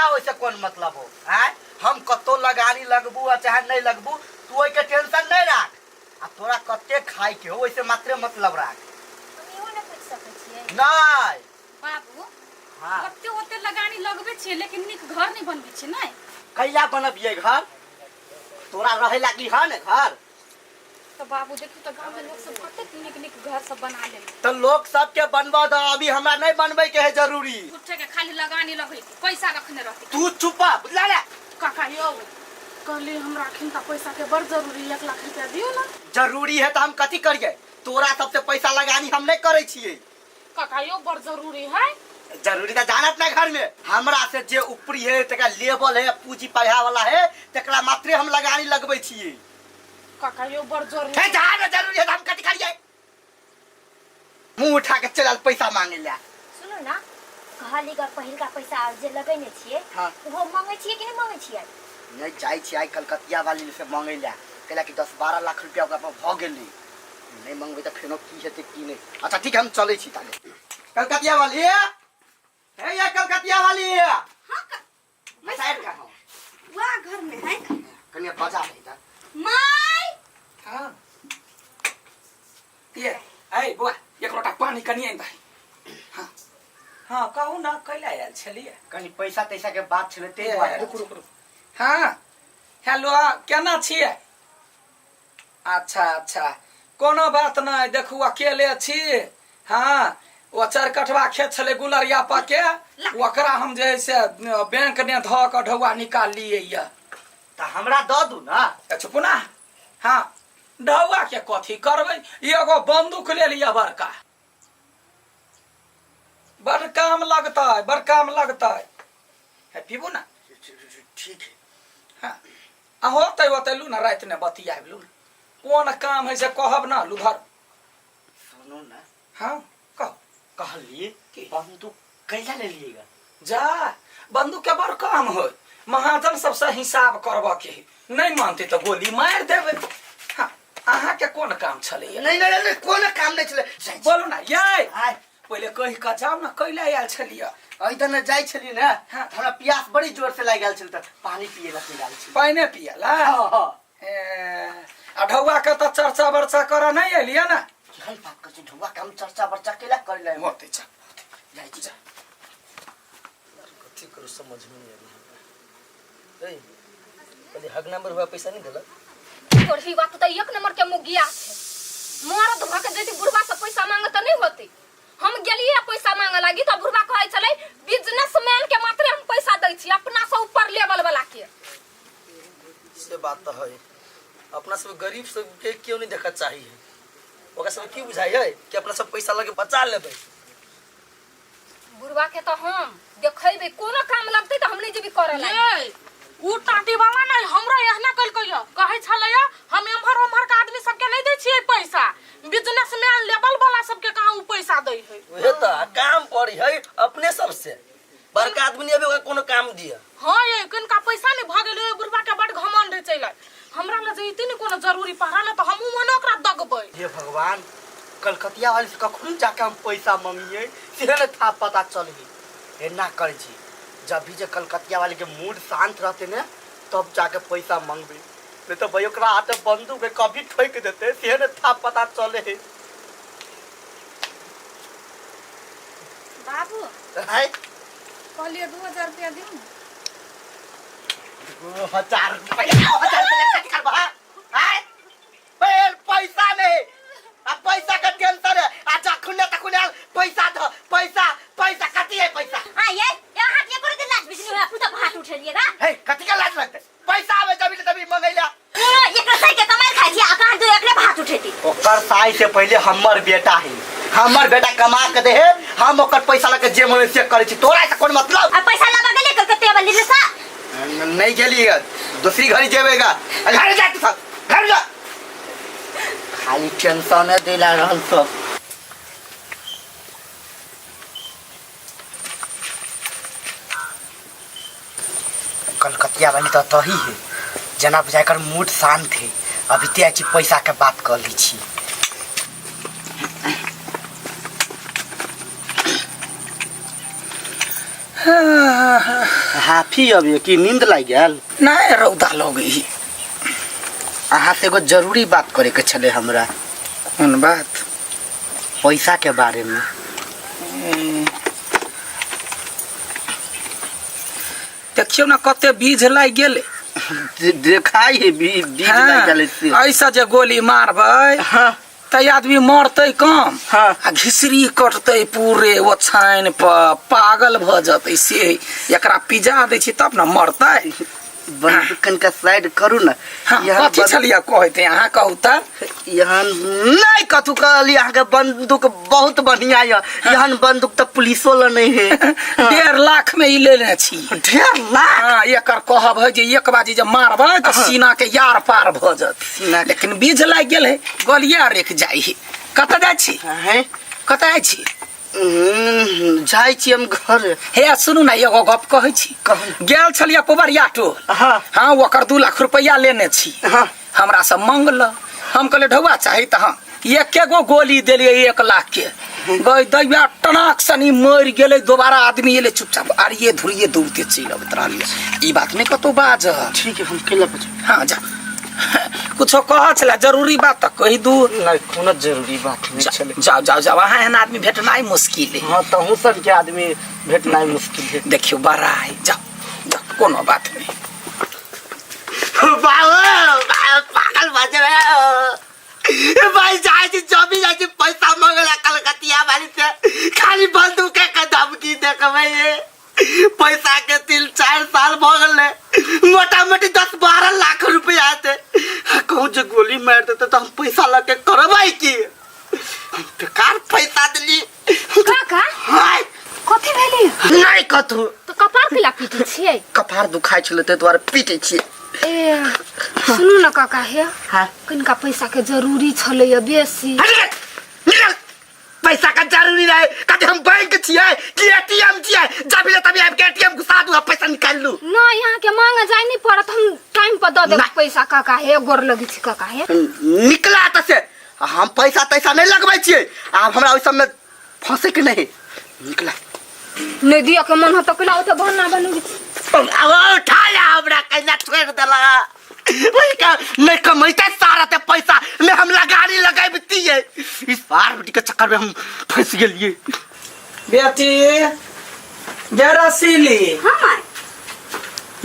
ओहिसे कोन मतलब हो आय? हम कतौ लगानी लगबू आ चाहे नहीं लगबू, तू ओहिके टेंशन नहीं राख। आ तोरा कते खाए के हो ओहिसे मात्रे मतलब राख। हम इहो ने पूछ सकै छियै? नहीं। बाबू, हाँ। ओते ओते लगानी लगबे छियै लेकिन नीक घर नहीं बनबै छियै नै? कहिया बनबियै घर? तोरा रहे लागी है ने घर? तो बाबू देखियो तो गांव में लोग सब कतेक नीक नीक घर सब बना ले। तो लोग सब के बनवा दो, अभी हमरा नहीं बनबे के है जरूरी। झूठे के खाली लगानी लगै पैसा रखने रहती। तू चुप बा, बुझला ना? काका यौ, कहली हमरा अखन त पैसा के बड़ जरूरी, 1 लाख रुपया दियौ ना। जरूरी है तो हम कथी करिए? तोरा सबसे पैसा लगानी हम नहीं करे छियै। काका यौ, बड़ जरूरी है। जरूरी तो जानत ना, घर में हमरा से जे ऊपरी है तकरा लेवल है, पूंजी पढ़ा वाला है, तकरा मात्रे हम लगानी लगबै छियै। काका यौ, बड़ जरूरी है। जहाँ जरूरी है तो हम कथी करिए? मुंह उठा के चल पैसा मांगे ला। सुनू ना, कहली गर पहिलका पैसा जे लगेने छियै, हाँ। ओहो मांगै छियै कि नहि मांगै छियै? नहीं, जाइ छियै आइ कलकतिया वाली से मांगे ला, कैला कि 10-12 लाख रुपया ओकरा पर भऽ गेलै। नहीं मंगबै तऽ फेनो की हेतै की नहीं। अच्छा ठीक है, हम चलै छी ताले। कलकतिया वाली हे, ये कलकतिया वाली। हाँ, साइड का हो। वाह, घर में है। कनिया बजा दे इधर। माय। हाँ ये ऐ बुआ, एक लोटा पानी कनि आनि दही। हाँ हाँ, कहू ना, कैला आयल छलियै? कनि पैसा तैसा के बात छलै ते दुआरे। रुकू रुकू रुकू। हाँ हेलो, केना छियै? अच्छा अच्छा, कोनो बात नहि। देखू, अकेले छी। हाँ, ओ चारि कठवा खेत छलै गुलरिया पाके, ओकरा हम जे है से बैंक ने धऽ कऽ ढौआ निकाललियै यऽ। तऽ हमरा दऽ दू ना। अच्छा पुनः हाँ, ढौआ के कथी करबै? एगो बंदूक ले लिअ, बड़का बड़ काम लगतै, बड़ काम लगतै। हे पीबू ना। ठीक है। हाँ, आ होतै ओतै लू ना, राति ने बतियाबि लू ना। कोन काम है से कहब ना, लुधर। सुनू ना। हाँ कह। कहलिए की? बंदूक कैला ले लिएगा? जा, बंदूक के बड़ काम होय। महाजन सबसे हिसाब करबऽ के है, नहीं मानते तऽ गोली मारि देबै। हाँ, अहाँके कोन काम छलैया? नहीं नहीं नहीं, कोनो काम नहीं छलै। जाइ छी। बोलू ना यै। आय। पहिले कहि कऽ जाउ ने, कैला आयल छलियै? एहि दने जाइ छलियै ने, हाँ। तऽ हमरा प्यास बड़ी जोर से लागि गेल छल, तऽ पानी पिए ला चलि आयल छी। पानिए पियला? हाँ, हाँ। ए, आ ढौआ के तऽ चर्चा बर्चा करऽ नहि एलियै ने? केहन बात करै छी, ढौआ के हम चर्चा बर्चा केला करै ला? होतै, चल। जाइ छी। जा। कथी करू, समझ में नहीं अभी हमरा। ए कहली हक नंबर हुआ, पैसा नहीं देलक। तोर ही बात तऽ एक नंबर के मुगिया छै। मरद भऽ के जैती बुढ़बा से पैसा मांगे तऽ नहि होतै। हम गेलियै पैसा मांगे लागी तऽ बुढ़बा कहै छलै बिजनेसमैन के मात्रे हम पैसा दै छी, अपना से ऊपर लेवल वाला के। से बात तो है, अपना सब गरीब सबके क्यों नहीं देखा चाहिए। ओकरा सब की बुझाई है कि अपना सब पैसा लगे बचा लेबै। बुढ़बा के तऽ हम देखेबै, कोनो काम लगतै तऽ हम नहि जेबै करऽ लागी। ये उ टाटी वाला नहीं, हमरा एहना कलकै य, कहै छलै य, हम एम्हर ओम्हर के आदमी सबके नहीं दै छियै पैसा, बिजनेसमैन लेवल वाला सबके कहाँ उ पैसा दै है। उहे तो काम पड़ी है अपने सबसे बड़का आदमी नहीं अभी ओकरा कोनो काम दिया। हाँ ये किनका पैसा नहीं भऽ गेलै, बुढ़बा के बड घमंड है। चलि हमरा लग जैती ने कोनो जरूरी पड़ा ने तऽ हमहूँ मने ओकरा दगबै। हे भगवान, कलकतिया वाली से कखन जाके हम पैसा मंगिए से ने था पता चल गई। एना करै छी, जब भी जे कलकतिया वाली के मूड शांत रहते ने तब जाके पैसा मंगबे, नहीं तो भाई ओकरा हाथे बंदूक है, कभी ठोक देते से ने था पता चले है। बाबू। है। कहलिए 2000 रुपया दियौ ने। 2000 रुपया, 2000 रुपया कथी करबा? आय पेल पैसा नहीं, आ पैसा के टेंशन है, आ जखने तखने आयल पैसा दो, पैसा पैसा। कथी है पैसा? आ ये यहाँ के कोनो दिन लाज बिजली हुआ पुता भात उठेलिएगा। हे, कथी के लाज लगते? पैसा आवे जबी तभी मंगैला। एकरा साई के कमाई खाइ छी आ कहाँ दू एकरे भात उठेती। ओकर साई से पहले हमर बेटा है, हमर बेटा कमा के दे है, हम ओकर पैसा लके जे मन से करै छी, तोरा से कोन मतलब? आ पैसा लाबा गेले कलकत्ते वाली रे सा? नहीं गेली, दूसरी घड़ी जेबेगा। घर जा तू सब, घर जा। खाली टेंशन दिला रहल सब। कलकतिया वाली तो तही है, जना बुझाकर मूड शांत है। अभी ते छी पैसा के बात कर ली छी। हाफी अभी कि नींद लागि गेल? नहीं रौदा लगे ही। अहाँ से एगो जरूरी बात करे के छले हमरा। कोन बात? पैसा के बारे में। देखियो ना कते बीज लागि गेलै। देखाइ है बीज बीज लागि गेलै से। ऐसा जे गोली मारबै हाँ त आदमी मरतै कम हाँ। आ घिसरी कटतै पूरे ओछाइन पर, पागल भऽ जतै। से एकरा पिजा दै छी तब न मरतै। बंदूक कनिका साइड करू ना। हाँ, यहाँ कथी छलियै कहैते अहाँ कहू तऽ? यहाँ नहीं कथू कहली, अहाँके बंदूक बहुत बढ़िया यऽ। यहाँ बंदूक तऽ पुलिसो लग नहीं है। 1.5 लाख में ई लेने छी। 1.5 लाख? हाँ, एकर कहब है जे एक बाजी जे मारबै तऽ सीना के यार पार भऽ जत। सीना के- लेकिन बीज लागि गेल है, गलिया रेख जाइ है। कतऽ जाइ छी? हैं? कतऽ जाइ छी? जाइ छी हम घर। हे सुनू ना, एगो गप कहै छी। कहू। गेल छलियै पुबरिया टोल। हाँ। हाँ, ओकर 2 लाख रुपया लेने छी। हाँ। हमरा से मंगल, हम कहलियै ढौआ चाही तऽ हम एके गो गोली देलियै 1 लाख के। गई दैया टनाक सनी मरि गेलै। दोबारा आदमी एलै चुपचाप आरिये धुरिये दौड़ते चलि अबैत रहलियै। ई बात नहि कतौ बाजब। ठीक है, हम केला बजे। हाँ जा, कुछो कह छला जरूरी बात तऽ कहि दू। नहीं, कोनो जरूरी बात नहीं छलै। जाओ जाओ जाओ, अहाँ एहन आदमी भेटनाइ मुश्किल है। हाँ, तहूँ सब के आदमी भेटनाइ मुश्किल है। देखियो बड़ा है, जाओ जाओ, कोनो बात नहीं। बाबू, पागल बजे रे। भाई जाए छी, जो भी जाए छी, पैसा मंगला कलकतिया वाली से खाली बंदूक के धमकी देखबै है। पैसा के 3-4 साल भऽ गेलै, मोटा मोटी 10-12 लाख रुपया आते। कहूँ जे गोली मारि देते तऽ हम पैसा लऽ के करबै की? हम बेकार पैसा देली। काका हाय। कथी भेली? नहीं कथू। तऽ कपार केला पीटै छियै? कपार दुखाइ छलै ताहि दुआरे पीटै छियै। ए सुनू ना काका, हे हाँ। कनिका पैसा के जरूरी छलैया बेसी। हट निकल, निकल। पैसा का जरूरी रहे कभी हम बैंक छियै कि एटीएम छियै, जब ले तभी आबि के एटीएम घुसा दू आ पैसा निकालि लू। नहीं, यहाँ के मांगे जाय नहीं पड़त, हम टाइम पर दऽ देब ना। पैसा काका। हे गोर लगै छी काका। हे निकला तऽ से हम पैसा तैसा नहीं लगबै छियै, आब हमरा ओहि सबमे फंसे के नहीं। निकला। नहीं दिया के मन होता केला ओते बहाना बनबै छी। अब उठा ले हमरा, कैला छोड़ि देला। ओहि का नहीं कमैते सारा ते पैसा ने हम लगाड़ी लगैबतियै। इस बार बेटी के चक्कर में हम फंस गेलियै। बेटी बेरसीली। हाँ माय।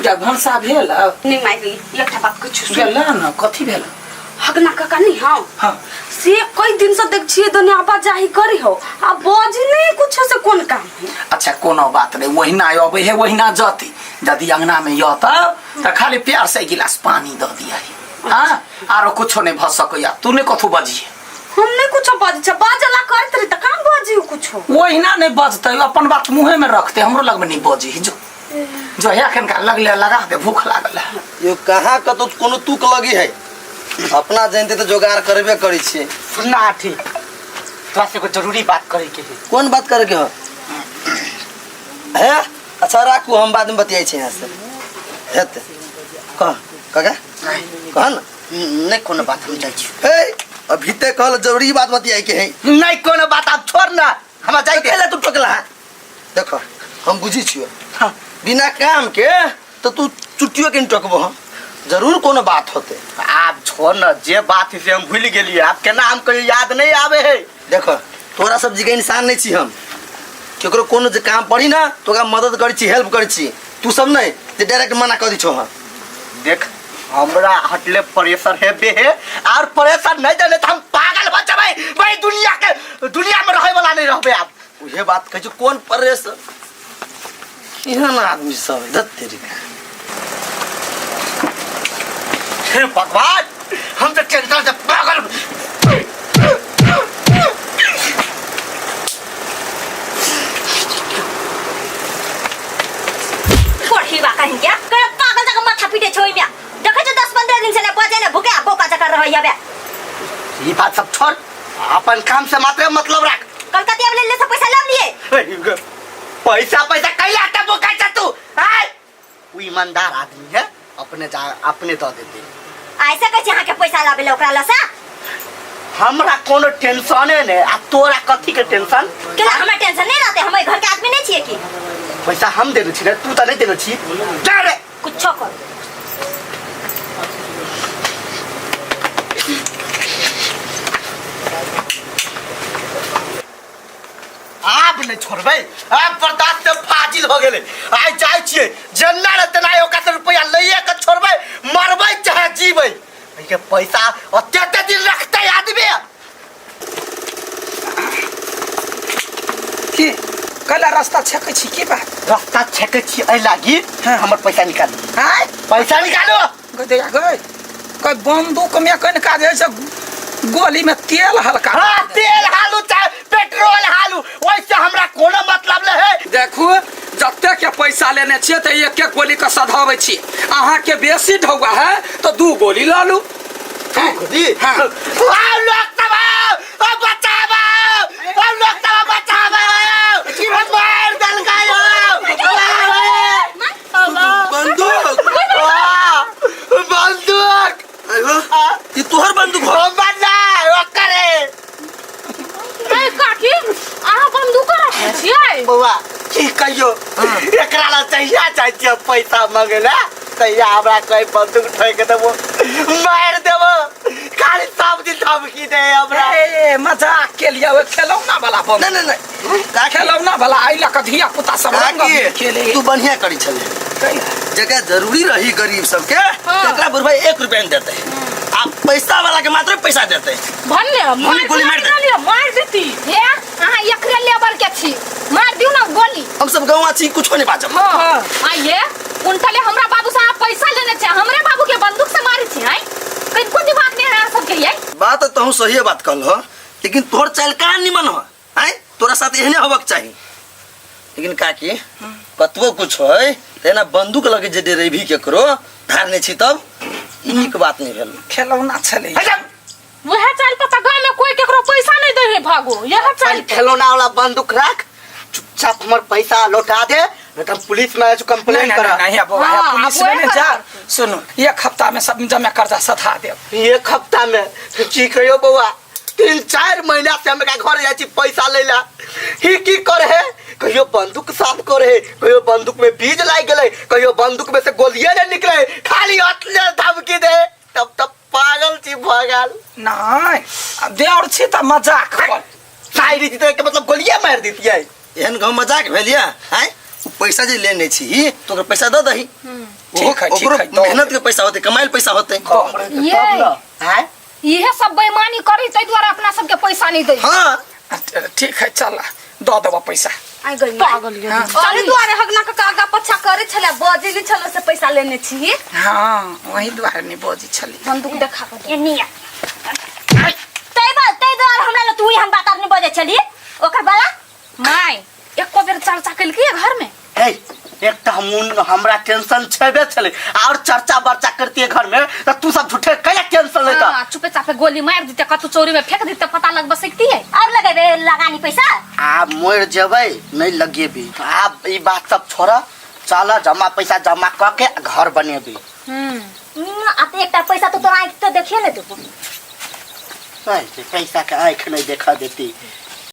जा भनसा भेल? नहीं माय, एकटा बात कुछ सुन। गेल ना, कथी भेल? हगना काका नहीं। हाँ हाँ। से कई दिन से देख छिए दुनिया आवाजाही करी हो आ बज नहीं कुछ से कोन काम है। अच्छा कोनो बात नहीं, वहिना अबै है वहिना जती। यदि अंगना में यतब तऽ खाली प्यार से एक गिलास पानी दऽ दिया। हाँ, आरो कुछो नहीं भऽ सकैया। तू नहीं कथू बजिए। हम नहीं कुछ बज छ, बजला करत रही त काम बजी कुछो। वहिना नहीं बजतै, अपन बात मुँहे में रखते, हमरो लग में नहीं बजी। जो जो है एखन का लगले लगा दे, भूख लागल है। यो कहाँ कतौ कोनो तुक लगी है, अपना जानते तऽ जोगाड़ करबे करै छियै। सुनना ठीक, तोरा से एगो जरूरी बात करे के है। कोन बात करे के हो? हे अच्छा राखू, हम बाद में बतियाइ छी यहाँ से। हेतै कह काका, कह न। नहीं कोनो बात, हम जाइ छी। हे अभी ते कहल जरूरी बात बतियाइ के है। नहीं कोनो बात, आब छोड़ ना, हमरा जाइ दे। केला तू टोकला है? देखो हम बुझी छियो। हाँ। बिना काम के तो तू चुट्टियो के टोकबो, हम जरूर कोनो बात होते। आब छोड़ न, जे बात है से हम भूल गेलियै, आब केना हम कहियो याद नहीं आवे है। देखो तोरा सब जी के इंसान नहीं छी हम, केकरो कोनो जे काम पड़ी ना तो ओकरा मदद करै छी, हेल्प करै छी। तू सब नहीं जे डायरेक्ट मना कर दी छो। हाँ देख हमरा हटले प्रेशर है बे है, और प्रेशर नहीं देले तो हम पागल हो जबै। भाई दुनिया के दुनिया में रहे वाला नहीं रहबे आब। उहे बात कहै छी, कोन प्रेशर? केहन आदमी सब है, धत तेरी का। हे भगवान, हम तो टेंशन से पागल। पढ़ी बा कहीं क्या कर पागल जगह माथा पीटे छोई में देखै छ 10-15 दिन से ने बजे ने भूखे बोका जका रहै हबे। ये बात सब छोड़, अपन काम से मात्र मतलब रख। कलकतिया में ले से पैसा लाभ लिए। पैसा पैसा कैला त बोका छ तू? आय उ ईमानदार आदमी है, अपने जा अपने the देते। ऐसे कहै छै अहाँ के पैसा लाबे ले ओकरा लसा? हमरा कोनो टेंशने ने, आ तोरा कथी के टेंशन? केला हमरा टेंशन नहीं रहते, हम घर के आदमी नहीं छिए की? पैसा हम देने छी ने, तू तऽ नहि देने छी। जा रे। कुछो कर। आब नहि छोड़बै, आब बर्दाश्त से फाजिल हो गेलै। आइ जाइ छियै जेना ने तेना ओकरा से रुपैआ लैए के छोड़बै, मरबै चाहे जीबै। एहिके पैसा ओते ओते दिन रखतै आदमी। की कैला रास्ता छेकै छी, की बात? रास्ता छेकै छी एहि लागी, हमर पैसा निकालू। आँय? पैसा निकालू। गै दैया गै, गै बंदूक में कनिका जे छै गोली में तेल हल्का। हाँ, तेल हालू चाहे पेट्रोल हालू, ओहिसे हमरा कोनो मतलब नहीं है। देखू जते के पैसा लेने छियै तऽ एक एक गोली के सधाबै छी। अहाँ के बेसी ढौआ है तो 2 गोली लऽ लू। गोली? हाँ। आओ लोक सब आओ, ओ बचाबो, ओ लोक सब बचाबो, मार देलकै हो। बंदूक। बंदूक। अयो, ई तोहर बंदूक हो? हमर नहि, ओकरे। ए काकी, अहाँ बंदूक रखै छियै? बौआ की कहियो, एकरा लग जहिया जाइ छियै पैसा मांगे ला तहिया हमरा कहीं बंदूक ठोकि देबो, मारि देबो, खाली सब दिन धमकी दे हमरा। ए मजाक के लिए ओइ खेलौना वाला बंदूक। नहीं, नहीं, नहीं। काकी। खेलौना वाला एहि लऽ कऽ धिया पुता सब रंग काकी, अबीर खेले। तू बढ़िया करी छले। जकरा जरूरी रही गरीब सबके तकरा बुढ़बा 1 रुपया नहीं देते, आ पैसा वाला के मात्र पैसा देते। भन्ने, गोली मार मार दे। देलियै, मार देती। हे अहाँ एकरे लेवल के छी, मार दियौ ना गोली। हम सब गाँव छी, कुछो नहीं बाजब। हाँ। आ ये उनटले हमरा बाबू साहब पैसा लेने छै, हमरे बाबू के बंदूक से मारे छी। आइ कनिको दिमाग नहीं है अहाँ सबके। ये बात तो सही बात कहल हो, लेकिन तोहर चाल कहाँ निमन हो? आँय तोरा साथ एहने होबक चाही। लेकिन काकी कतबो कुछ है त एना बंदूक लगे जे डरेबी केकरो धारने छी तब ई नीक बात नहीं भेल। खेलौना छलै। वएह चाल पर तऽ गाँव में कोई केकरो पैसा नहीं दे है भागो, यह चाल पर। खेलौना वाला बंदूक रख, चुपचाप हमर पैसा लौटा दे, नहीं तो हम पुलिस में आज कंप्लेन नहीं, नहीं, करब। नहीं, नहीं, बौआ, हाँ, पुलिस अब में नहीं वएह जा। करब। सुनू, 1 हफ्ता में सब जमा कर्जा सधा देब। 1 हफ्ता में की कहियो बौआ, 3-4 महीना से हम एकरा घर जाइ छी पैसा लै ला। ही की करे है, कहियो बंदूक साफ करे है, कहियो बंदूक में बीज लागि गेलै, कहियो बंदूक में से गोलिये नहीं निकले, खाली अतले धमकी दे, तब तब पागल छी भऽ गेल। नहीं, अब देवर छी तऽ मजाक कर। साइड जीते के मतलब गोलिये मारि दितियै। एहन गाँव मजाक भेल या? आँय, उ पैसा जे लेने छी तो ओकरा पैसा दऽ दही। ठीक है, ठीक ओकरो है, दऽ मेहनत के पैसा होते, कमाइल पैसा होते। ये। आँय? इहे सब बेईमानी करी तै दुआरे अपना सबके पैसा नहीं दै। हाँ। ठीक है, चल दऽ देबऽ पैसा। आइ गई माय। पागल ये। हाँ। अरे दुआरे हगना के आगा पछा करे छले, बजे नहीं छलो से पैसा लेने छी। हाँ, वही दुआरे नहीं बजे छली। बंदूक देखा के दे। एनिया। तै तै दुआरे हमरा लग तू हम बात नहीं बजे छली ओकर बाला। माय एको बेर चर्चा केलकै घर में? हे, एक तऽ हमरा टेंशन छेबे छलै, और चर्चा बर्चा करतियै घर में तऽ तू सब झूठे कैला टेंशन लेता? हाँ, चुपे चापे गोली मार दिते, कतौ चोरी में फेंक दिते, पता लगबा सकतियै। और लगेबे लगानी पैसा? आब मरि जेबै नहीं लगेबी। आब ई बात सब छोड़, चल जमा पैसा जमा कऽ के घर बनेबी। आ तऽ एकटा पैसा तो तोरा आँखि तऽ देखिए ने देबो। नहीं, पैसा के आँखि नहीं देखा देती।